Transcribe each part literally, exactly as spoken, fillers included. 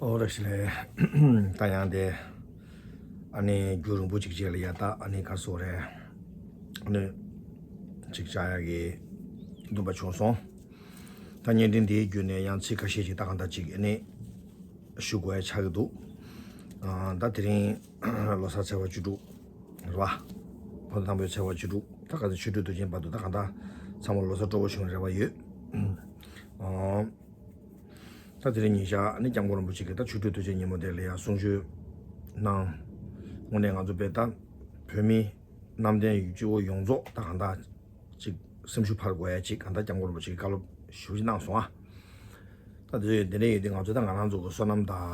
ཨོ་རེ་ཞིག་ལས། ད་ཡང་དེ། ཨ་ནི་རྒྱུན་རིང་པོ་ཅིག་རྗེས་ལ་ཡ་ད་ཨ་ནི་ག་སོ་རེ། ཨ་ནི་ཅིག་བྱ་ཡ་གི་འདུན་པ་བྱུང་སོང་། ད་བརྙན་འཕྲིན་འདིའི་བརྒྱུད་ནས་ཡང་ཚིག་ཁ་ཤས་ཅིག་ད་གང་ལྟར་ཅིག་ཨ་ནི་ཞུ་དགོས་ཡ་ཆགས་ཀྱི་འདུག་ཨ་ད་དེ་རིང་ལོ་གསར་ཚེས་པ་བཅུ་དྲུག་རེད་བ། བོད་དང་པོའི་ཚེས་པ་བཅུ་དྲུག་ད་ག་ཚོད་ཆོ་འཕྲུལ་དུས་ཆེན་བར་དུ་ད་གང་ལྟར་ཚང་མ་ལོ་གསར་སྤྲོ་པོ་བྱུང་བའི་རེ་བ་ཡོད། ཨ། ད་དེ་རིང་ཉིན་ཞག་ནི་སྐྱབས་མགོན་རིན་པོ་ཆེ་གིས་ད་ཆོ་འཕྲུལ་དུས་ཆེན་ཉིན་མོ་དེ་ལ་ཡང་གསུང་ཆོས་གནང་། དངོས་གནས་ང་ཚོ་དཔེ་ད་བོད་མི་གནམ་བསྟན་སྤྱི་བོ་ཡོངས་རྫོགས་ད་གང་ལྟར་ཅིག་སེམས་ཤུགས་འཕར་དགོས་ཡ་ཅིག་གང་ལྟར་སྐྱབས་མགོན་རིན་པོ་ཆེ་གིས་བཀའ་སློབ་ཞུ་ཅིག་གནང་སོང་ཨ། ད་དེ་ཚོ་དེ་འདྲ་ཡོད་དུས་ང་ཚོ་ད་ང་རང་ཚོ་གི་བསོད་ནམས་དང་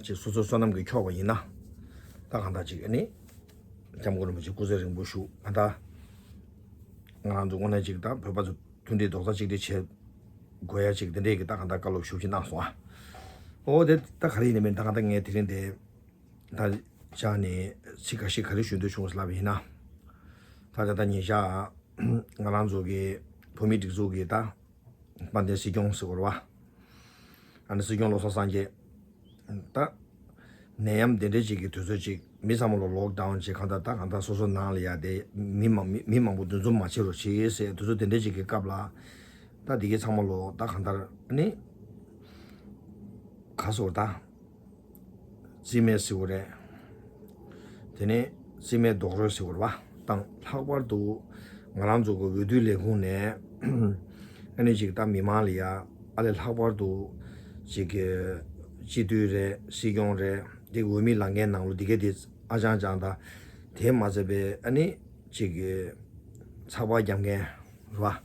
ཅིག་སོ་སོའི་བསོད་ནམས་ཀྱིས་འཁྱོག་པ་ཡིན་ན་ད་གང་ལྟར་ཅིག་ཨ་ནི་སྐྱབས་མགོན་རིན་པོ་ཆེ་སྐུ་ཚེ་རིང་པོ་བཞུགས་གང་ལྟར་ང་རང་ཚོ་དངོས་གནས་ཅིག་ད་བོད་པ་ཚོ་མཐུན་སྒྲིལ་རྡོག་རྩ་གཅིག་སྒྲིལ་བྱེད་དགོས་ཡ་ཅིག་དེ་འདྲས་ཀྱི་ད་གང་ལྟར་བཀའ་སློབ་ཞུ་ཅིག་གནང་སོང་ཨ། འོ་དེ་ད་ག་རེ་ཡིན་ནའི་མིན་ད་གང་ལྟར་ངས་དེ་རིང་དེ་ད་ཅག་ནས་ཚིག་ཁ་ཤས་ག་རེ་ཞུ་འདོད་བྱུང་ཟེར་ལབ་པ་ཡིན་ན། ད་ད་ད་ཉིན་ཞག་ང་རང་ཚོ་གི་བོད་མི་སྒྲིག་འཛུགས་ཀྱི་ད་དཔལ་ལྡན་སྲིད་སྐྱོང་ཟེར་བ་རེད་བ། ཨ་ནི་སྲིད་སྐྱོང་བློ་བཟང་སངས་རྒྱས། ད། ནད་ཡམས་དེ་འདྲ་ཅིག་གི་དུས་ཚོད་ཅིག་མི་ཚང་མ་ལོ་ལོག་ཌའུན་བྱས་གང་ལྟར་ད་གང་ལྟར་སོ་སོ་ནང་ལ་ཡ་དེ་མི་མང་མི་མི་མང་པོ་འདུ་འཛོམས་མ་བྱེད་རོགས་བྱེད་ཟེར་དུས་ཚོད་དེ་འདྲ་ཅིག་གི་སྐབས་ལ། ད་དེ་གའི་ཚང་མ་ལོ་ད་གང་ལྟར་ནི། ག་སོ་ད། རྩིས་མེད་ཟེར་བ་རེད། དེ་ནས་རྩིས་མེད་རྡོག་རོལ་ཟེར་བ་རེད་བ། དང་ལྷག་པར་དུ་ང་རང་ཚོ་གི་འོས་བསྡུ་ལས་ཁུངས་ནས་ཨ་ནི་ཅིག་ད་མི་མང་ལ་ཡ་ཨ་ལས་ལྷག་པར་དུ་ཅིག་གི་སྤྱི་འཐུས་རེད་སྲིད་སྐྱོང་རེད་དེ་འོས་མི་ལངས་མཁན་ནང་ལོ་འདི་གས་དེ་ཨ་ཅང་ཅང་ད་དེ་མ་ཚད་པའི་ཨ་ནི་ཅིག་གི་ཚགས་པར་རྒྱབ་མཁན་རེད་བ།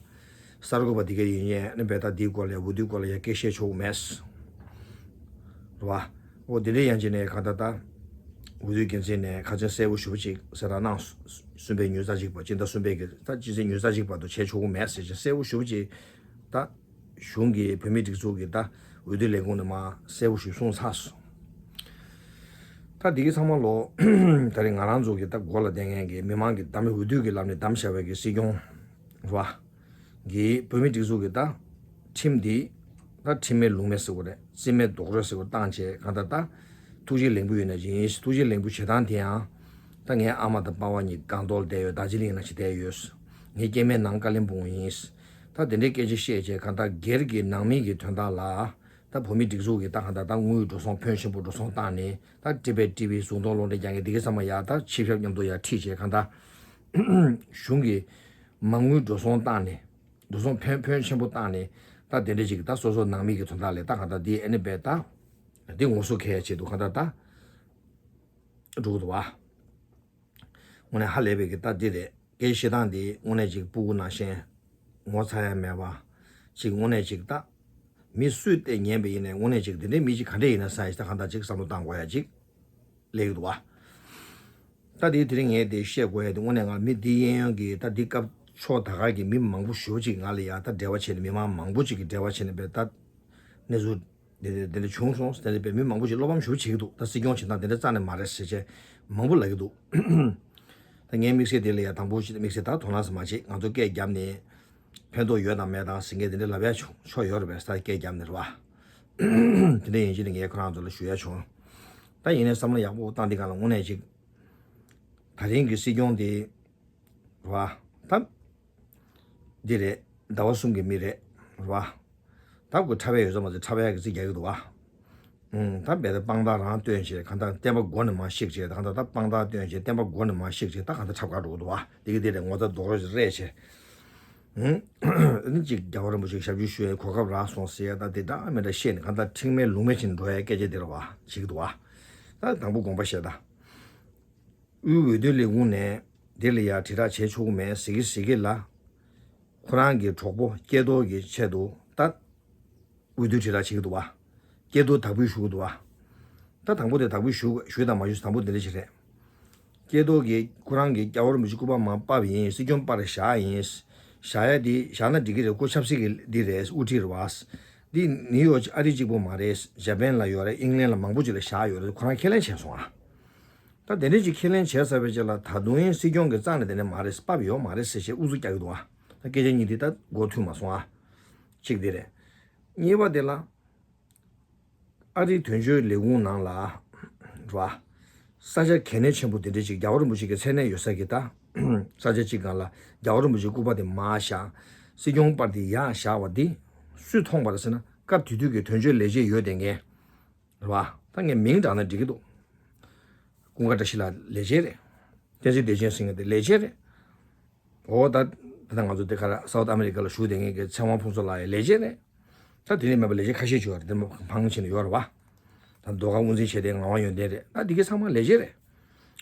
གསར་འགོད་པ་འདི་གས་ཡིན་ཡས་ཨ་ནི་བས་ད་འདིའི་སྐོར་ལ་འོས་བསྡུའི་སྐོར་ལ་ཡ་སྐད་བཤད་ཆོག་གི་མེད། རེད་བ། འོ་དེ་འདྲའི་ཡང་ཅིག་ནས་གང་ལྟར་ད། འོས་བསྡུའི་འགན་འཛིན་ནས་ཁ་ཚོན་གསལ་པོ་ཞུ་བ་ཅིག་ཟེར་ར་གནང་སོ། གསུམ་པའི་ཉུལ་རྩ་གཅིག་པ་སྤྱི་ཟླ་གསུམ་པའི་གི་ད་སྤྱི་ཚེས་ཉུལ་རྩ་གཅིག་བར་དུ་བྱས་ཆོག་གི་མེད་ཟེར་ཅིག་གསལ་པོ་ཞུ་བ་ཅིག་ད། གཞུང་གི་བོད་མིའི་སྒྲིག་འཛུགས་ཀྱི་ད་འོས་བསྡུ་ལས་ཁུངས་ནས་མ་གསལ་པོ་ཞིག་གསུངས་ཚར་སོང་། ད་འདི་གི་ཚང་མ་ལོ། ད་རེས་ང་རང་ཚོ་གི་ད་འགོ་ལ་བསྡད་མཁན་གི་མི་མང་གི་བདམས་འོས་བསྡུ་གི་ལམ་ནས་བདམས་བཞག་པའི་གི་སྲིད་སྐྱོང་། རེད་བ། གི་བོད་མིའི་སྒྲིག་འཛུགས་ཀྱི་ད། ཁྲིམས་འདི། ད་ཁྲིམས་མེད་ལུགས་མེད་ཟེར་བ་རེད་རྩིས་མེད་རྡོག་རོལ་ཟེར་བ་བཏང་བྱས་གང་ལྟར་ད། ཐུགས་རྗེ་ལེགས་འབུལ་ཡོད་ན་ཅི་ཡིན་ཐུགས་རྗེ་ལེགས་འབུལ་བྱེད་སྟངས་དེ་ཡང་། ད་ངའི་ཨ་མ་དང་པ་ཕ་གཉིས་སྒང་ཏོག་ལ་བསྡད་ཡོད་རྡོ་རྗེ་གླིང་ན་ཅིག་བསྡད་ཡོད། ངའི་སྐྱེ་དམན་ནང་ཀ་ལིམ་པོང་ཡིན། ད་དེ་འདྲའི་སྐད་ཆ་བཤད་བྱས་གང་ལྟར་སྒེར་གྱི་ནང་མི་གི་དོན་དག་ལ། ད་བོད་མི་སྒྲིག་འཛུགས་ཀྱི་ད་གང་ལྟར་ད་དངུལ་འགྲོ་སོང་ཕོན་ཆེན་པོ་འགྲོ་སོང་བཏང་ནས་ད་ཊི་བེཊ་ཊི་ཝི་གཟུགས་མཐོང་གློག་འཕྲིན་རྒྱག་མཁན་དེ་གའི་ཚང་མ་ཡ་ད་ཆིབས་ཞབས་མཉམ་དུ་ཡ་ཁྲིད་བྱས་གང་ལྟར། གཞུང་གི་མ་དངུལ་འགྲོ་སོང་བཏང་ནས། འགྲོ་སོང་ཕོན་ཕོན་ཆེན་པོ་བཏང་ནས་ད་དེ་འདྲ་ཅིག་ད་སོ་སོ་ནང་མི་གི་དོན་དག་ལས་ད་གང་ལྟར་འདི་ཨ་ནི་བས་ད་འདི་ངོ་སོ་ཁའི་ཆེད་དུ་གང་ལྟར་ད་འགྲོ་གི་འདུག་བ། དངོས་གནས་ཧ་ལས་པའི་གི་ད་འདི་རེད་སྐད་བཤད་སྟངས་འདི་དངོས་གནས་ཅིག་སྤུ་གུ་ནང་བཞིན་ངོ་ཚ་ཡ་མེད་པ་ཅིག་དངོས་གནས་ཅིག་ད་མི་སུས་བལྟས་ཉན་པ་ཡིན་ནའི་དངོས་གནས་ཅིག་འདི་འདྲའི་མི་ཅིག་ག་འདྲས་ཡིན་ན་ས་ཡ་ཞིག་ད་གང་ལྟར་ཅིག་བསམ་བློ་བཏང་དགོས་ཡ་ཅིག་སླེབས་ཀྱི་འདུག་བ། ད་དེའི་དེ་རིང་ངས་དེ་བཤད་དགོས་ཡ་དེ་དངོས་གནས་ང་མི་འདི་གཡས་གཡོན་གྱི་ད་འདི་སྐབས་ཕྱོགས་ད་ག་གི་མི་མང་པོ་ཞེ་པོ་ཅིག་ང་ལ་ཡ་ད་འབྲེལ་བ་བྱས་ནས་མི་མང་མང་པོ་ཅིག་གིས་འབྲེལ་བ་བྱས་ནས་བས་ད་གནས་ཚུལ་དེ་དེ་འདྲ་བྱུང་སོང་ཟེར་ནས་བས་མི་མང་པོ་ཅིག་བློ་ཕམ་ཞེ་པོ་བྱེད་ཀྱི་འདུག་ད་སྲིད་སྐྱོང་བྱེད་སྟངས་དེ་འདྲ་རྩ་ནས་མ་རེད་ཟེར་བྱས་མང་པོ་ལབ་ཀྱི་འདུག་ད་ངའི་དམིགས་བསལ་དེ་ལ་ཡ་དང་པོ་ཞིག་དམིགས་བསལ་ད་དོ་སྣང་ཟེར་མ་བྱེད་ང་ཚོ་སྐད་བརྒྱབ་ནས་ཕན་ཐོགས་ཡོད་དང་མེད་དང་ཟེར་མཁན་དེ་འདྲ་ལབ་ཡ་ཆོག་ཆོག་ཡོད་རེད་པས་ད་སྐད་བརྒྱབ་ནས་རེད་བ། དེ་འདྲ་ཡིན་གཅིག་ནས་ངས་ཁོ་རང་ཚོ་ལ་ཞུ་ཡ་བྱུང་། ད་ཡིན་ནའི་བསམ་བློ་ཡག་པོ་བཏང་དེ་གང་ལ་དངོས་གནས་ཅིག་ད་རིང་གི་སྲིད་སྐྱོང་དེ་རེད་བ། ད་འདི་རེད་ཟླ་བ་གསུམ་གྱི་མི་རེད་རེད་བ། ད་ཁོ་འཁྲབ་ཡ་ཡོད་ས་མ་ཚད་འཁྲབ་ཡ་གི་རྩིས་རྒྱག་གི་འདུག་བ། ཨུམ། ད་རྦད་དེ་དཔང་རྟགས་རང་བཏོན་བྱས་གང་ལྟར་བསྟན་པ་མགོ་ནས་མར་བཤིག་བྱས་གང་ལྟར་ད་དཔང་རྟགས་བཏོན་བྱས་བསྟན་པ་མགོ་ནས་མར་བཤིག་བྱས་ད་གང་ལྟར་འཁྲབ་གར་འགྲོ་གི་འདུག་བ། འདི་གི་འདི་རེད་ངོ་ཚ་རྡོག་རོལ་ཅིག་རེད་བྱས། ཨུམ། ཨ་ནི་གཅིག་རྒྱལ་བ་རིན་པོ་ཆེ་ཞབས་ཕྱི་ཞུ་ཡའི་གོ་སྐབས་རག་སོང་ཟེར་ཡ་ད་དེ་འདྲ་མི་འདྲ་བཤད་ནས་གང་ལྟར་ཁྲིམས་མེད་ལུགས་མེད་ཕྱིན་འགྲོ་ཡའི་སྐད་ཆ་དེ་རེད་བ་བྱེད་ཀྱི་འདུག་བ། ད་དང་པོ་དགོངས་པ་བཞེས་ད། དབུས་འོས་བསྡུ་ལས་ཁུངས་ནས་དེ་ལ་ཡ་དྲིལ་བསྒྲགས་བྱེད་ཆོག་གི་མེད་ཟེར་གི་ཟེར་གི་ལ། ཁོ་རང་གི་གྲོགས་པོ་སྐལ་རྡོར་གྱི་ཆེད་དུ་ད། འོས་བསྡུ་དྲིལ་བསྒྲགས་བྱེད་ཀྱི་འདུག་བ། སྐལ་རྡོར་དག་འབུལ་ཞུ་གི་འདུག་བ། ད་དང་པོ་དེ་དག་འབུལ་ཞུ་ཞུ་དང་མ་ཞུ་དང་པོ་དེ་འདྲ་ཞིག་རེད། སྐལ་རྡོར་གྱིས་ཁོ་རང་གི་སྐྱབས་མགོན་རིན་པོ་ཆེ་སྐུ་པར་མར་ཕབ་ཡིན་སྲིད་སྐྱོང་པར་བཞག་ཡིན། བཞག་ཡ་དེ་བཞག་ན་འགྲིག་གི་རེད་སྐུ་ཆབ་སྲིད་ཀྱི་འདི་རེད་དབུ་ཁྲིད་རེད་བ། འདི་ནིའུ་ཡོག་ཨ་རི་གཅིག་པོ་མ་རེད་ཇ་པན་ལ་ཡོད་རེད་ཨིང་ལན་ལ་མང་པོ་ཅིག་ལ་བཞག་ཡོད་རེད་ཁོ་རང་ཁས་ལེན་བྱས་སོང་ཨ། ད་དེ་འདྲ་ཅིག་ཁས་ལེན་བྱས་ཚར་བའི་རྗེས་ལ་ད་དུང་ཡིན་སྲིད་སྐྱོང་གི་རྩ་ནས་དེ་འདྲ་མ་རེད་ཕབ་ཡོད་མ་རེད་ཟེར་བྱས་ཨུ་ཚུགས་རྒྱག་གི་འདུག་ཨ། ད་སྐད་ཆ་གཉིས་འདི་ད་མགོ་མཐུན་མ་སོང་ཨ། གཅིག་འདི་རེད། གཉིས་པ་དེ་ལ། ཨ་རིའི་དོན་གཅོད་ལས་ཁུངས་ནང་ལ་རེད་བ། ས་ཆ་གལ་གནད་ཆེན་པོ་དེ་འདྲ་ཅིག་རྒྱལ་བ་རིན་པོ་ཆེ་གི་མཚན་གནས་ཡོད་ས་གི་ད། ས་ཆ་གཅིག་སྒང་ལ་རྒྱལ་བ་རིན་པོ་ཆེའི་སྐུ་པར་དེ་མར་བཞག་སྲིད་སྐྱོང་པར་དེ་ཡར་བཞག་པ་འདི་སུས་མཐོང་པ་རེད་ཟེར་ན། སྐབས་དེ་དུས་ཀྱི་དོན་གཅོད་ལས་བྱེད་ཡོད་བསྡད་མཁན་རེད་བ། ད་ངས་མིང་བགྲངས་ན་འགྲིག་གི་འདུག་ཀུན་དགའ་བཀྲ་ཤིས་ལགས་ལས་བྱེད་རེད། བསྟན་འཛིན་བདེ་ཆེན་ཟེར་མཁན་དེ་ལས་བྱེད་རེད། འོ་ད། ད་ང་ཚོ་དེ་ག་ར་སའུ་ཐི་ཨ་མེ་རི་ཀ་ལ་བཞུགས་བསྡད་མཁན་གྱི་ཚེ་དབང་ཕུན་ཚོགས་ལགས་ཡང་ལས་བྱེད་རེད། ད་དེ་ནས་མེད་པ་ལས་བྱེད་ཁ་ཤས་ཅིག་ཡོད་རེད། དེ་མ་ཕངས་ཕྱིན་ནས་ཡོད་རེད་བ། ད་མདོ་ཁམས་དབུ་འཛིན་བྱས་ཏེ་ངག་དབང་ཡོན་ཏན་རེད། ད་དེ་གའི་ཚང་མ་ལས་བྱེད་རེད།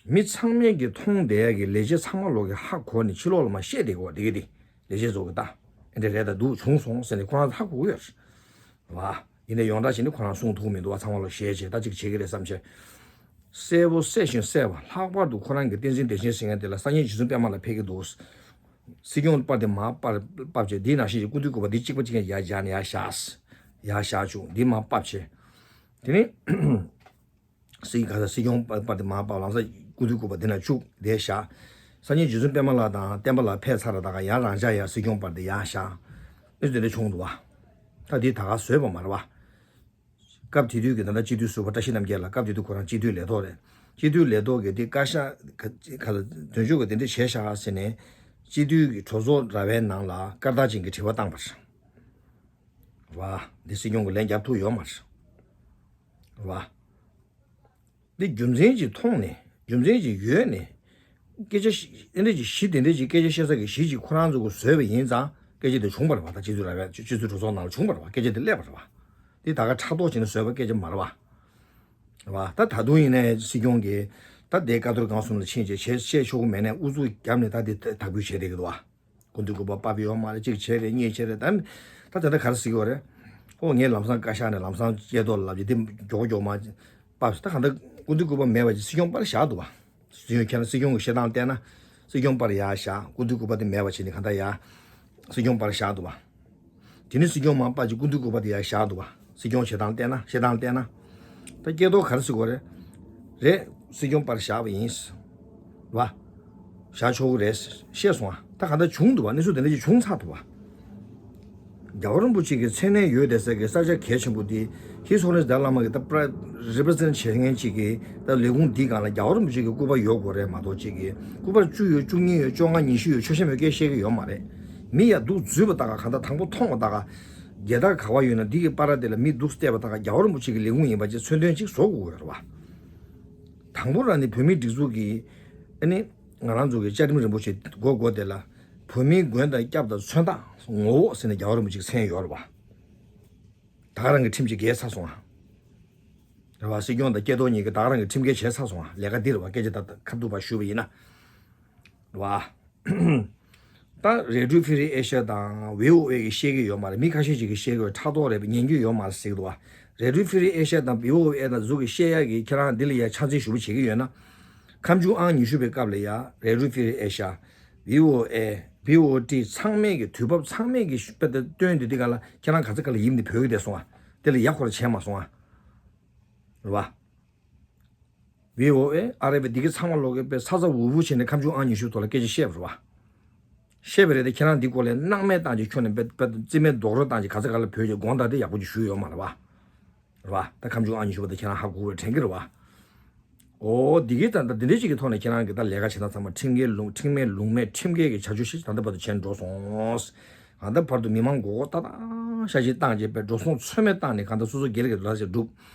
མི་ཚང་མས་ཀྱི་མཐོང་བསྡད་ཡ་གི་ལས་བྱེད་ཚང་མ་ལོག་གི་ཧ་གོ་ནས་ཕྱི་ལོགས་ལ་མ་བཤད་བསྡད་གོ། དེ་གའི་དེ་ལས་བྱེད་ཚོ་གི་ད་ཨེ་འདྲ་རེད། ད་འདུག་བྱུང་སོང་ཟེར་ནས་ཁོ་རང་ཧ་གོ་གི་ཡོད་རེད་བ། ཡིན་ནའི་ཡོངས་གྲགས་བྱས་ནས་ཁོ་རང་གསུང་ཐུབ་མི་འདུག་བ། ཚང་མ་ལོ་ཞེད་བྱས་ད་ཅིག་བྱེད་ཀྱི་རེད་བསམ་བྱས། གསལ་པོ་གསལ་ཞིང་གསལ་བ། ལྷག་པར་དུ་ཁོ་རང་གི་བསྟན་འཛིན་བདེ་ཆེན་ཟེར་མཁན་དེ་ལ་སང་ཉིན་རྗེ་བཙུན་པད་མ་ལ་ཕེབས་ཀྱི་འདུག་སྲིད་སྐྱོང་པར་དེ་མར་ཕབ་ཕབ་བྱས། འདི་ནང་བཞིན་གྱི་སྐུ་མདུན་སྐུ་པར་འདི་གཅིག་པ་གཅིག་རྐྱང་ཡར་བཞག་ནས་ཡར་བཞག་ཡར་བཞག་བྱུང་། འདི་མར་ཕབ་བྱས། དེ་ནས་སྲིད་ག་ས་སྲིད་སྐྱོང་པར་དེ་མར་ཕབ། ལམ་སང་སྐུ་མདུན་སྐུ་པར་འདི་ན་བཅུག་འདིར་བཞག་སང་ཉིན་རྗེ་བཙུན་པད་མ་ལགས་དང་བསྟན་པ་ལགས་ཕེབས་ཚར་ར། ད་ག་ཡང་རང་འཇགས་ཡར་སྲིད་སྐྱོང་པར་དེ་ཡར་བཞག་གནས་ཚུལ་དེ་འདྲ་བྱུང་འདུག་བ། ད་འདི་ད་ག་བཟོས་པ་མ་རེད་བ། སྐབས་དེ་དུས་ཀྱི་ད་ལྟ་སྤྱི་འཐུས་ཟུར་པ་བཀྲ་ཤིས་རྣམ་རྒྱལ་ལགས། སྐབས་དེ་དུས་ཁོ་རང་སྤྱི་འཐུས་ལས་ཐོག་རེད། སྤྱི་འཐུས་ལས་ཐོག་གི་དེ་བཀའ་ཤག་ག་ག་དོན་གཅོད་ཀྱི་དེ་འདྲ་བྱས་ཤག་ཟེར་ནས་སྤྱི་འཐུས་ཀྱི་གྲོས་ཚོགས་ར་བའི་ནང་ལ་སྐར་རྟགས་ཅན་གྱི་དྲི་བ་བཏང་པ་རེད་བ། འདི་སྲིད་སྐྱོང་གི་ལན་རྒྱབ་ཐུབ་ཡོད་མ་རེད་བ། འདི་རྒྱུ་མཚན་ཅིག་མཐོང་ནས། རྒྱུ་མཚན་ཅིག་ཡོད་ནས། སྐད་ཆ་ཞིག་ཨེ་འདྲ་ཅིག་གཞི་དེ་འདྲ་ཅིག་སྐད་ཆ་བཤད་ས་གི་གཞི་ཅིག་ཁོ་རང་ཚོ་གིས་བཟོས་པ་ཡིན་ཙང་སྐད་ཆ་དེ་བྱུང་བ་རེད་བ། ད་སྤྱི་འཐུས་ར་བའི་སྤྱི་འཐུས་གྲོས་ཚོགས་ནང་ལ་བྱུང་བ་རེད་བ། སྐད་ཆ་དེ་སླེབས་པ་རེད་བ། འདི་ད་ག་ཕྲག་དོག་བྱས་ནས་བཟོས་པ་སྐད་ཆ་མ་རེད་བ། རེད་བ། ད་ད་དུང་ཡིན་ནའི་སྲིད་སྐྱོང་གིས་ད་དེ་ཀ་རྡོར་སྒང་གསུམ་ལ་ཕྱིན་བྱས་བཤད་ཆོག་གི་མེད་ནའི་ཨུ་ཚུགས་བརྒྱབ་ནས་ད་དེ་དག་འབུད་བྱས་བསྡད་ཀྱི་འདུག་བ། སྐུ་མདུན་སྐུ་པར་ཕབ་ཡོད་མ་རེད། གཅིག་བྱས་རེད། གཉིས་བྱས་རེད། ད་ད་ད་ལྟ་ག་རེ་ཟེར་གྱི་ཡོད་རེད། ཨོ་ངས་ལམ་སང་བཀའ་ཤག་ནས་ལམ་སང་སྐྱེས་ཐོག་ལབ་ཀྱི་དེ་མགྱོགས་མགྱོགས་མ་ཕབ། ད་གང་ལྟར་སྐུ་མདུན་སྐུ་པར་མེད་པ་ཅིག་སྲིད་སྐྱོང་པར་བཞག་འདུག་བ། སྲིད་སྐྱོང་ཁྱེད་རང་སྲིད་སྐྱོང་གི་བཤད་སྟངས་བལྟས་ན་སྲིད་སྐྱོང་པར་ཡར་བཞག་སྐུ་མདུན་སྐུ་པར་དེ་མེད་པ་བྱས་ནས་གང་ལྟར་ཡར་སྲིད་སྐྱོང་པར་བཞག་འདུག་བ། དེ་ནས་སྲིད་སྐྱོང་མར་ཕབ་ཅིག་སྐུ་མདུན་སྐུ་པར་དེ་ཡར་བཞག་འདུག་བ། སྲིད་སྐྱོང་བྱེད་སྟངས་བལྟས་ན། བཤད་སྟངས་བལྟས་ན། ད་སྐྱེས་ཐོག་ག་རེ་ཟེར་དགོས་རེད། རེད། སྲིད་སྐྱོང་པར་བཞག་པ་ཡིན། བ། བཞག་ཆོག་གི་རེད། ཤེས་སོང་ཨ། ད་ག་འདྲ་བྱུང་འདུག་བ། གནས་ཚུལ་དེ་འདྲ་ཅིག་བྱུང་ཚར་འདུག་བ། རྒྱལ་བ་རིན་པོ་ཆེ་གི་མཚན་གནས་ཡོད་བསྡད་ས་གི་ས་ཆ་གལ་ཆེན་པོ་དེ། His Holiness Dalai Lama གི་ད་པྲ་རི་པི་རི་ཛེན་བྱེད་མཁན་ཅིག་གི་ད་ལས་ཁུངས་འདིའི་སྒང་ལ་རྒྱལ་བ་རིན་པོ་ཆེ་གི་སྐུ་པར་ཡོད་དགོས་རེད་མ་གཏོགས། ཅིག་གི་སྐུ་པར་བཅུ་ཡོད། བཅུ་གཉིས་ཡོད། བཅོ་ལྔ་ཉི་ཤུ་ཡོད། ཆོག་ཤེས་མེད་སྐད་བཤད་གི་ཡོད་མ་རེད། མི་ཡར་འདུག་འཛུལ་བ་ད་ག་གང་ལྟར་དང་པོ་མཐོང་བ་ད་ག་རྒྱལ་དར་ག་བ་ཡོད་ན་འདི་གི་པར་དེ་ལ་མི་འདུག་བལྟས་པ་ད་ག་རྒྱལ་བ་རིན་པོ་ཆེ་གི་ལས་ཁུངས་ཡིན་པ་ཅིག་མཚོན་དོན་ཅིག་བཟོ་དགོས་ཀྱི་ཡོད་རེད་བ། དང་པོ་རང་ནི་བོད་མིའི་སྒྲིག་འཛུགས་ཀྱི་ཨ་ནི་ང་རང་ཚོ་གི་བཅའ་ཁྲིམས་རིན་པོ་ཆེ་མགོ་སྐོར་དེ་ལ་བོད་མིའི་མགོན་དང་སྐྱབས་དང་མཚོན་རྟགས་ངོ་བོ་ཟེར་ནས་རྒྱལ་བ་རིན་པོ་ཆེ་གི་མཚན་ཡོད་རེད་བ། ད་ག་རང་གི་ཁྲིམས་ཀྱི་འགལ་ཚར་སོང་ཨ། རེད་བ། སྲིད་སྐྱོང་དང་སྐྱེས་ཐོག་གཉིས་ཀྱི་ད་ག་རང་གི་ཁྲིམས་འགལ་བྱས་ཚར་སོང་ཨ། ལས་ཀ་འདི་རེད་བ། སྐད་ཆ་ད་ཁ་ཐུག་པ་ཞུས་པ་ཡིན་ན། རེད་བ། ད་རེ་ཌིའོ་ཕི་རི་ཨེ་ཤ་ཡ་དང་བྷི་ཨོ་ཨེ་གིས་བཤད་ཀྱི་ཡོད་མ་རེད། མི་ཁ་ཤས་ཅིག་གིས་བཤད་ཀྱི་ཡོད། ཕྲག་དོག་རེད་པས། ཉན་རྒྱུ་ཡོད་མ་རེད་ཟེར་གྱི་འདུག་བ། རེ་ཌིའོ་ཕི་རི་ཨེ་ཤ་ཡ་དང་བྷི་ཨོ་ཨེ་དང་ཟུག་གིས་བཤད་ཡག་གི་ཁྱེད་རང་འདི་ལ་ཡ་ཆ་འཛིན་ཞུ་བ་བྱེད་ཀྱི་ཡོད་ན། ཁ་མཆུ་ཨང་ཉི་ཤུ་པའི་སྐབས་ལ་ཡ་རེ་ཌིའོ་ཕི་རི་ཨེ་ཤ་ཡ། བྷི་ཨོ་ཨེ། བྷི་ཨོ་ཊི་ཚང་མས་ཀྱི་དུས་བབ་ཚང་མས་ཀྱི་ཤུ་པ་དེ་སྟོན་དུས་འདི་ག་ལ་ཁྱེད་རང་ག་ཚ་ག་ལ་ཡིབ་ནས་བོད་ཀྱི་བསྡད་སོང་ཨ། དེ་ལ་ཡ་ཁོ་ར་བྱས་མ་སོང་ཨ། རེད་བ། བྷི་ཨོ་ཨེ། ཨར་ཨེཕ་ཨེ། འདི་གི་ཚང་མ་ལོག་གི་པའི་ཚ་ཚ་འུར་འུར་བྱས་ནས་ཁ་མཆུ་ཨང་ཉི་ཤུ་ཐོག་ལ་སྐད་ཆ་བཤད་པ་རེད་བ། བཤད་པ་རེད་དེ། ཁྱེད་རང་འདི་སྐོར་ལ་སྣང་མེད་བཏང་ཅིག་ཁྱོན་ནས་པད་པད་རྩིས་མེད་རྡོག་རོལ་བཏང་ཅིག་ག་ཚ་ག་ལ་བོད་ཀྱི་དགོངས་དག་དེ་ཡག་པོ་ཅིག་ཞུས་ཡོད་མ་རེད་བ། རེད་བ། ད་ཁ་མཆུ་ཨང་ཉི་ཤུ་པ་དེ་ཁྱེད་རང་ཧ་གོ་བས་དྲན་གི་རེད་བ། ཨོ་འདི་གི་ད་ད་འདི་འདྲ་ཅིག་གི་ཐོག་ནས་ཁྱེད་རང་གི་ད་ལས་ཀ་བྱེད་སྟངས་ཚང་མ་ཁྲིམས་འགལ་ལུང་ཁྲིམས་མེད་ལུང་མེད་ཁྲིམས་འགལ་གྱི་བྱ་སྤྱོད་ཞིག་ད་ལྟ་བར་དུ་བྱས་ནས་འགྲོ་སོང་། ད་ལྟ་བར་དུ་མི་མང་མགོ་སྐོར་ཏག་ཏག་ཤ་ཞིག་བཏང་རྗེས་པའི་འགྲོ་སོང་ཚོད་མེད་བཏང་ནས་གང་ལྟར་སོ་སོ་སྒེར་གྱི་ལ་ཞིག་སྒྲུབ།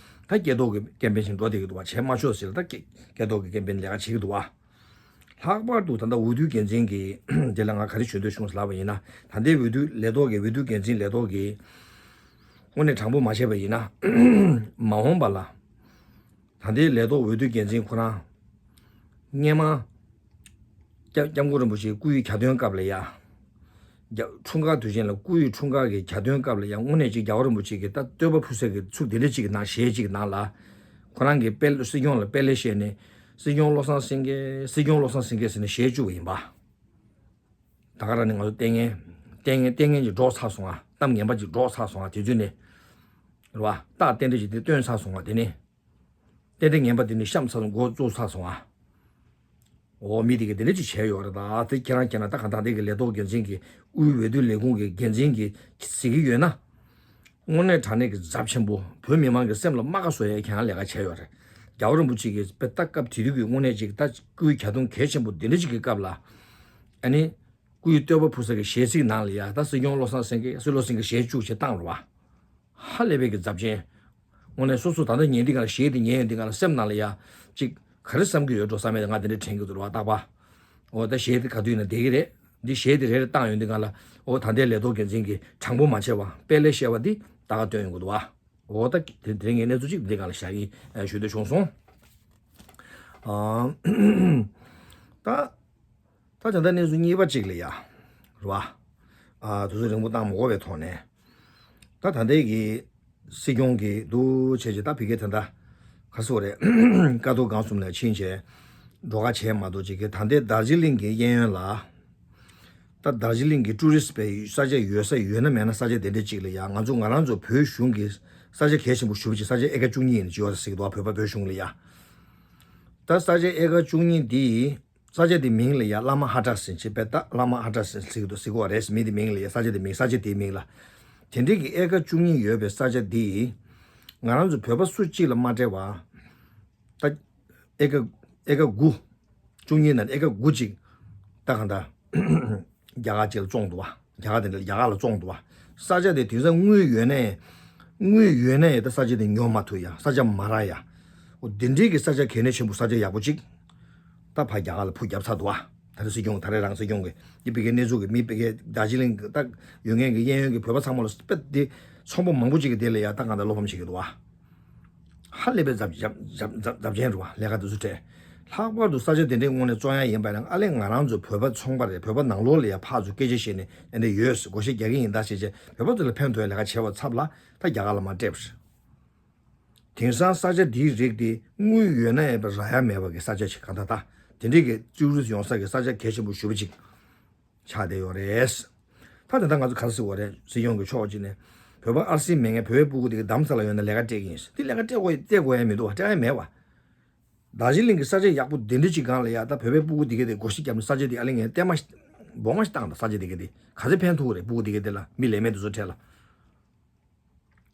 ད་སྐྱེ་ཐོག་གི་ཀེམ་པེན་ཞིག་འགྲོ་བསྡད་ཀྱི་འདུག་བ། བྱས་མ་ཆོག་ཟེར། ད་སྐྱེ་སྐྱེ་ཐོག་གི་ཀེམ་པེན་ལས་ཀ་བྱེད་ཀྱི་འདུག་བ། ལྷག་པར་དུ་ད་ལྟ་འོས་བསྡུ་འགན་འཛིན་གྱི་དེ་ལ་ང་ག་རེ་ཞུ་འདོད་བྱུང་ཟེར་ལབ་པ་ཡིན་ན། ད་ལྟའི་འོས་བསྡུ་ལས་ཐོག་གི་འོས་བསྡུ་འགན་འཛིན་ལས་ཐོག་གི་དངོས་གནས་དྲང་པོ་མ་བྱས་པ་ཡིན་ན། མ་འོངས་པ་ལ་ད་ལྟའི་ལས་ཐོག་འོས་བསྡུ་འགན་འཛིན་ཁོ་རང་སྔས་མ། སྐྱབས་སྐྱབས་མགོན་རིན་པོ་ཆེའི་སྐུའི་གྱ་སྟོན་སྐབས་ལ་ཡ། རྒྱ་འཁྲུངས་སྐར་དུས་ཆེན་ལ་སྐུའི་འཁྲུངས་སྐར་གྱི་གྱ་སྟོན་སྐབས་ལ་ཡ་དངོས་གནས་ཅིག་རྒྱལ་བ་རིན་པོ་ཆེ་གིས་ད་བསྟོད་པ་ཕུལ་ས་གི་ཚུགས་དེ་འདྲ་ཅིག་གི་ནང་གཞས་ཅིག་གི་ནང་ལ། ཁོ་རང་གིས་དཔེ་སྲིད་སྐྱོང་ལ་དཔེ་ལེགས་བཤད་ནས། སྲིད་སྐྱོང་བློ་བཟང་སེང་གེ། སྲིད་སྐྱོང་བློ་བཟང་སེང་གེ་ཟེར་ནས་གཞས་བཅུག་པ་ཡིན་པ། ད་ག་རང་ནས་ང་ཚོ་ལྟས་ངན། ལྟས་ངན་ལྟས་ངན་ཅིག་སྒྲོག་ཚར་སོང་ང་། གཏམ་ངན་པ་ཅིག་སྒྲོག་ཚར་སོང་ང་། དེ་དུས་ནས། རེད་བ། རྟགས་རྟེན་འབྲེལ་ཅིག་དེ་སྟོན་ཚར་སོང་ང་། དེ་ནས། རྟེན་འབྲེལ་ངན་པ་དེ་ནི་བཤམས་ཚར་སོང་། འགོ་བཙུགས་ཚར་སོང་ཨ། འོ་མི་དེ་གིས་དེ་འདྲ་ཅིག་བྱས་ཡོད་རེད། ད་དེ་ཁྱེད་རང་ཁྱེད་རང་ད་གང་ལྟར་དེ་གི་ལས་ཐོག་འགན་འཛིན་གྱི་དབུས་འོས་བསྡུ་ལས་ཁུངས་ཀྱི་འགན་འཛིན་གྱིས་གཟིགས་ཀྱི་ཡོད་ན། དངོས་གནས་དྲང་གནས་ཀྱི་ཚབས་ཆེན་པོ་བོད་མི་མང་གི་སེམས་ལ་རྨ་ཁ་བཟོ་ཡས་ཁྱེད་རང་ལས་ཀ་བྱས་ཡོད་རེད། རྒྱལ་བ་རིན་པོ་ཆེ་གིས་དཔེ་ལྟ་སྐབས་དེ་དུས་ཀྱི་དངོས་གནས་ཅིག་ད་སྐུའི་གྱ་སྟོན་གལ་ཆེན་པོ་འདི་འདྲ་ཅིག་གི་སྐབས་ལ། ཨ་ནི། སྐུའི་བསྟོད་པ་ཕུལ་ས་གི་གཞས་ཚིག་ནང་ལ་ཡ་ད་སྲིད་སྐྱོང་བློ་བཟང་སེང་གེ་སྲིད་བློ་སེང་གེ་གཞས་བཅུག་བྱས་བཏང་རེད་བ། ཧ་ལས་པའི་གི་ཚབས་ཆེན། དངོས་གནས་སོ་སོ་ད་ལྟ་ཉན་འདི་ག་ལ་གཞས་འདི་ཉན་ཡོད་འདི་ག་ལ་སེམས་ནང་ལ་ཡ། ཅིག་ག་རེ་བསམ་གི་ཡོད་འགྲོ་བསམ་མེད་ང་དེ་འདྲ་དྲན་གི་འདུག་རེད་བ་རྟག་པ། འོ་ད་གཞས་འདི་ག་དུས་ན་བསྡད་གི་རེད། འདི་གཞས་འདི་རེ་རེ་བཏང་ཡོད་འདི་ག་ལ། འོ་ད་ལྟའི་ལས་ཐོག་འགན་འཛིན་གི་དྲང་པོ་མ་བྱས་པ་དཔེ་ལས་བཤད་པ་འདི་ད་ག་སྟོན་ཡོང་གི་འདུག་བ། འོ་ད་དེ་དེ་ངས་གནས་ཚུལ་ཅིག་འདི་ག་ལ་བཞག་གི་ཞུ་འདོད་བྱུང་སོང་། ཨ། ད། ད་ད་ལྟ་གནས་ཚུལ་གཉིས་པ་གཅིག་ལ་ཡ། རེད་བ། ཨ་དུས་ཚོད་རིང་པོ་བཏང་མ་དགོས་པའི་ཐོག་ནས། ད་ད་ལྟའི་གི་སྲིད་སྐྱོང་གི་འདུག་བྱས་རྗེས་ད་བི་ཀའི་ད་ལྟ་ག་སོ་རེད། ཀ་ཐོག་སྒང་གསུམ་ལ་ཕྱིན་བྱས་འགྲོ་ཁ་བྱས་མ་གཏོགས་ཅིག་གི་ད་ལྟའི་དར་ཇི་ལིང་གི་གཡས་གཡོན་ལ། ད་དར་ཇི་ལིང་གི་ཀྲུ་རི་སི་པའི་ས་ཆ་ཡོད་ས་ཡོད་ན་མེད་ན་ས་ཆ་དེ་འདྲ་གཅིག་ལ་ཡ་ང་ཚོ་ང་རང་ཚོ་བོད་གཞུང་གི་ས་ཆ་གལ་ཆེན་པོ་ཞུ་བ་ཅིག་ས་ཆ་ཨེ་ཀ་བཅུ་གཉིས་ཡིན་ཅིག་ཡོད་ཟེར་གི་འདུག་བ། བོད་པ་བོད་གཞུང་ལ་ཡ། ད་ས་ཆ་ཨེ་ཀ་བཅུ་གཉིས་འདི། ས་ཆ་དེ་མིང་ལ་ཡ་བླ་མ་ཧ་ཏྲ་ཟེར་ཅེས་པས་ད་བླ་མ་ཧ་ཏྲ་ཟེར་ཟེར་གི་འདུག་ཟེར་གི་བ་རེད། མི་དེ་མིང་ལ་ཡ་ས་ཆ་དེ་མིང་ས་ཆ་དེའི་མིང་ལ། དེ་འདྲའི་གི་ཨེ་ཀ་བཅུ་གཉིས་ཡོད་པའི་ས་ཆ་འདི། ང་རང་ཚོ་བོད་པ་སུ་གཅིག་ལ་མ་སྤྲད་བ། ད་ཨེ་ཀ་ཨེ་ཀ་དགུ། བཅུ་གཉིས་ནང་ཨེ་ཀ་དགུ་གཅིག་ད་གང་ད། རྒྱ་གར་ཅིག་ལ་བཙོངས་འདུག་བ། རྒྱ་གར་དེ་འདྲ་རྒྱ་གར་ལ་བཙོངས་འདུག་བ། ས་ཆ་དེ་དེང་སང་དངུལ་ཡོད་ནས། དངུལ་ཡོད་ནས་ད་ས་ཆ་དེ་ཉོ་མ་ཐུབ་ཡ་ས་ཆ་མ་རག་ཡ། འོ་དེ་འདྲའི་གི་ས་ཆ་གལ་གནད་ཆེན་པོ་ས་ཆ་ཡག་པོ་ཅིག་ད་ཕ་རྒྱ་གར་ལ་ཕུ་བརྒྱབ་ཚར་འདུག་བ། ད་རེ་སྲིད་སྐྱོང་ད་རེ་རང་སྲིད་སྐྱོང་གི་འདི་བི་ཀའི་གནས་ཚུལ་གི་མི་བི་ཀའི་དར་ཇི་ལིང་གི་ད་ཡོད་མཁན་གི་གཡས་གཡོན་གི་བོད་པ་ཚང་མ་ལ་དཔེ་དེ་ཚོང་པ་མང་པོ་ཅིག་གི་དེ་ལ་ཡ་ད་གང་ད་བློ་ཕམ་བྱེད་ཀྱི་འདུག་བ། ཧ་ལས་པའི་ཚབས་ཚབས་ཚབས་ཚབས་ཆེན་རེད་བ། ལས་ཀ་དེ་ཚོ་སྤྲད། ལྷག་པར་དུ་ས་ཆ་དེ་འདྲའི་དངོས་གནས་བཙོང་ཡ་ཡིན་པ་ཡིན་ན་ཨ་ལས་ང་རང་ཚོ་བོད་པ་ཚོང་པ་རེད། བོད་པ་ནང་ལོགས་ལ་ཡ་ཕར་ཚུར་སྐད་ཆ་བཤད་ནས་དེ་འདྲ་ཡོད་བགོ་བཤའ་རྒྱག་གི་ཡིན་ད་བྱས་བྱས་བོད་པ་ཚོ་ལ་ཕན་ཐོགས་ཡ་ལས་ཀ་བྱས་པ་ཚབ་ལ་ད་རྒྱ་གར་ལ་མར་སྤྲད་པ་རེད། དེང་སང་ས་ཆ་འདིའི་རིགས་དེ་དངུལ་ཡོད་ན་ཡང་རག་ཡ་མེད་པ་གི་ས་ཆ་ཞིག་གང་ལྟར་ད་དེ་འདྲའི་གི་ཙིའུ་རི་ཡོང་ས་གི་ས་ཆ་གལ་ཆེན་པོ་ཞེ་པོ་ཅིག་ཆགས་བསྡད་ཡོད་རེད། ད་དེ་ལྟར་ང་ཚོ་ག་རེ་ཟེར་དགོས་རེད། སྲིད་སྐྱོང་གི་ཕྱོགས་གཅིག་ནས་བོད་པ་ཨར་སི་མེད་མཁན་བོད་པའི་སྤུ་གུ་དེ་གི་རྡ་རམ་ས་ལ་ཡོད་ན་ལས་ཀ་སྤྲད་ཀྱི་ཡིན། དེ་ལས་ཀ་སྤྲད་དགོས་སྤྲད་དགོས་ཡ་མི་འདུག་བ། སྤྲད་ཡ་མེད་བ། དར་ཇི་ལིང་གི་ས་ཆ་ཡག་པོ་དེ་འདྲ་ཅིག་སྒང་ལ་ཡ་ད་བོད་པའི་སྤུ་གུ་དེ་གི་དེ་བགོ་བཤའ་བརྒྱབ་ནས་ས་ཆ་དེ་ཨ་ལེ་ངས་བལྟས་མ་སྦོང་མ་ཞིག་བཏང་ད་ས་ཆ་དེ་གི་དེ་ག་ཚོད་ཕན་ཐོགས་རེད། སྤུ་གུ་དེ་གི་དེ་ལ་མི་ལས་མེད་དེ་ཚོ་འཕྲད་ལ།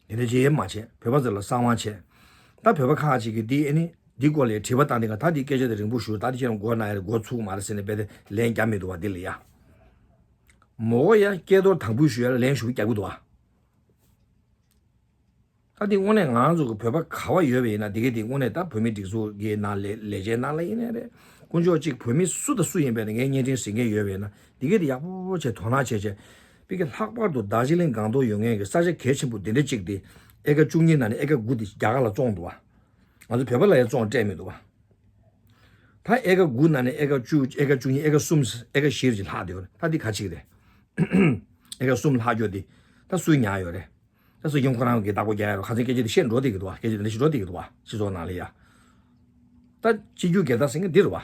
དེ་འདྲ་ཅིག་མ་བྱས་བོད་པ་ཚོ་ལ་གསང་བ་བྱས། ད་བོད་པ་ཁག་ཅིག་གིས་འདི་ཨ་ནི་འདི་སྐོར་ལ་དྲི་བ་བཏང་དེ་ག་ད་འདི་སྐད་ཆ་དེ་རིང་པོ་ཞུ་ད་འདི་ཁྱེད་རང་མགོ་ན་ཡ་རེད་མགོ་ཚུགས་མ་རེད་ཟེར་ནས་རྦད་དེ་ལན་རྒྱག་མི་འདུག་བ་འདི་ལ་ཡ། མོ་ཡ་སྐད་དོར་དང་པོ་ཞུ་ཡ་ལན་ཞུ་རྒྱག་གི་འདུག་བ། ད་འདི་དངོས་གནས་ང་རང་ཚོ་གི་བོད་པ་ག་བ་ཡོད་པ་ཡིན་ན་འདི་ག་འདི་དངོས་གནས་ད་བོད་མི་སྒྲིག་འཛུགས་ཀྱི་ནང་ལས་ལས་བྱེད་ནང་ལ་ཡིན་ནའི་རེད། དཀོན་མཆོག་གཅིག་བོད་མི་སུ་དང་སུ་ཡིན་པས་ན་ངའི་བརྙན་འཕྲིན་གཟིགས་མཁན་ཡོད་པ་ཡིན་ན་འདི་ག་འདི་ཡག་པོ་བྱས་དོ་སྣང་བྱས་བྱས། པི་ཀའི་ལྷག་པར་དུ་དར་ཇི་ལིང་སྒང་ཏོག་ཡོད་མཁན་གྱི་ས་ཆ་གལ་ཆེན་པོ་འདི་འདྲ་གཅིག་འདི་ཨེ་ཀ་བཅུ་གཉིས་ནང་ནས་ཨེ་ཀ་དགུ་འདི་རྒྱ་གར་ལ་བཙོངས་འདུག་བ། ང་ཚོ་བོད་པ་ལ་ཡང་བཙོངས་སྤྲད་མི་འདུག་བ། ད་ཨེ་ཀ་དགུ་ནང་ནས་ཨེ་ཀ་བཅུ་ཨེ་ཀ་བཅུ་གཉིས་ཨེ་ཀ་གསུམ་ཨེ་ཀ་བཞི་ཅིག་ལྷག་བསྡད་ཡོད་རེད། ད་འདི་ག་ཅིག་རེད། ཨེ་ཀ་གསུམ་ལྷག་རྒྱུ་འདི་ད་སུས་ཉར་ཡོད་རེད། ད་སྲིད་སྐྱོང་ཁོ་རང་གིས་བདག་པོ་རྒྱག་ཡ་རོ་ཁ་སང་སྐད་ཆ་འདི་བཤད་འགྲོ་བསྡད་ཀྱི་འདུག་བ། སྐད་ཆ་འདི་འདྲ་ཞིག་འགྲོ་བསྡད་ཀྱི་འདུག་བ་སྤྱི་ཚོགས་ནང་ལ་ཡ། ད་སྤྱི་རྒྱུ་སྒེར་བདག་ཟེར་མཁན་འདི་རེད་བ།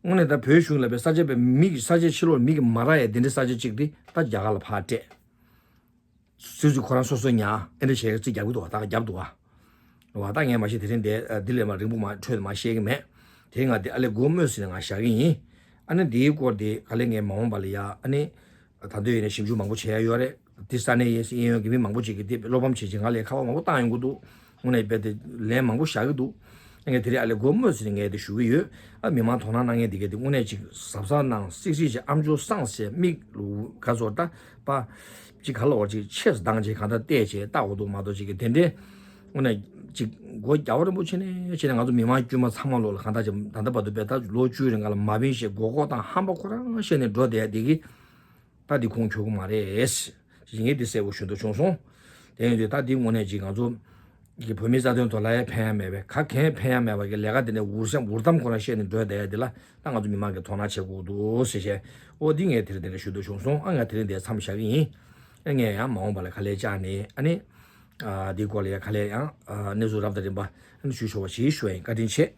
དངོས་གནས་ད་བོད་གཞུང་ལ་བའི་ས་ཆ་བའི་མི་གི་ས་ཆ་ཕྱི་ལོགས་མི་གི་མ་རག་ཡ་འདི་འདྲའི་ས་ཆ་གཅིག་འདི་ད་རྒྱ་གར་ལ་ཕར་སྤྲད། སུས་སུས་ཁོ་རང་སོ་སོ་ཉར་ཨེ་འདྲ་བྱས་རྩིས་རྒྱག་གི་འདུག་བ། ད་རྒྱབ་འདུག་བ། རེད་བ། ད་ངས་མ་གཞི་དེ་རིང་འདི་འདི་ལས་མ་རིང་པོ་མ་འཕྲོས་མ་བཤད་གི་མེད། དེ་ང་འདི་ཨ་ལས་སྒོ་སྨོས་ཟིན་ནས་ང་བཞག་གི་ཡིན། ཨ་ནི་འདིའི་སྐོར་འདི་ག་ལས་ངས་མ་འོངས་པ་ལ་ཡ་ཨ་ནི། ད་དུང་ཡིན་ན་ཞིབ་འཇུག་མང་པོ་བྱེད་ཡ་ཡོད་རེད། འདི་ས་གནས་ཡིན་སྲིད་ཡིན་ཡོད་གི་མི་མང་པོ་ཅིག་གིས་འདི་བློ་ཕམ་བྱེད་ཅིང་ང་ལས་ཁ་བ་མང་པོ་བཏང་ཡོང་གི་འདུག་དངོས་གནས་རྦད་དེ་ལན་མང་པོ་བཞག་གི་འདུག་ངས་དེ་རིང་ཨ་ལས་སྒོ་སྨོས་ཟིན་ནས་ངས་འདི་ཞུ་གི་ཡོད། ཨ་མི་མང་དོ་སྣང་གནང་མཁན་འདི་གས་འདི་དངོས་གནས་ཅིག་གཟབ་གཟབ་གནང་སིག་སིག་ཅིག་ཨམ་ཅོག་སངས་སེ་མིག་ལུ་ག་ཚོར་ད་པ། ཅིག་ག་ལ་བར་ཅིག་ཆེས་སྡང་ཅིག་གང་ལྟར་བལྟས་བྱས་ལྟ་འོ་འདུག་མ་གཏོགས་ཅིག་གི་དེ་འདྲའི་དངོས་གནས་ཅིག་མགོ་རྒྱལ་བ་རིན་པོ་ཆེ་ནས་བྱས་ནས་ང་ཚོ་མི་མང་དཀྱུས་མ་ཚང་མ་ལོག་ལ་གང་ལྟར་ཅིག་ད་ལྟ་བར་དུ་བས་ད་ལོ་བཅུའི་རིང་ག་ལ་མ་བིན་ཞེས་མགོ་སྐོར་དང་ཧམ་པ་ཁོ་རང་བཤད་ནས་འགྲོ་བསྡད་ཡ་འདི་གི་ད་འདི་ཁུངས་འཁྱོལ་གི་མ་རེད། ཅིག་ངས་འདི་གསལ་པོ་ཞུ་འདོད་བྱུང་སོང་། དེ་ཡིན་དུས་ད་འདི་དངོས་གནས་ཅིག་ང་ཚོ་གི་བོད་མིའི་རྩ་དོན་ཐོག་ལ་ཡང་ཕན་ཡ་མེད་པའི་ག་གེ་ཕན་ཡ་མེད་པ་གི་ལས་ཀ་དེ་ནས་འུར་ཤམ་འུར་གཏམ་ཁོ་རང་བཤད་ནས་འགྲོ་བསྡད་ཡ་འདི་ལ་ད་ང་ཚོ་མི་མང་གིས་དོ་སྣང་བྱེད་དགོས་འདུག་ཟེར་བཤད། ཨོ་འདི་ངས་དེ་རིང་དེ་འདྲ་ཞུ་འདོད་བྱུང་སོང་། ཨ་ང་དེ་རིང་འདིར་མཚམས་བཞག་གི་ཡིན། ཨ་ངས་ཡང་མ་འོངས་པ་ལ་ག་ལེར་བཅར་ནས་ཨ་ནི། ཨ་འདིའི་སྐོར་ལ་ཡང་ག་ལེར་ཡང་ཨ་གནས་ཚུལ་རབ་དང་རིམ་པ་ཨ་ནི་ཞུ་ཆོག་པ་ཞིག་ཞུ་ཡ་ཡིན། བཀའ་དྲིན་ཆེ།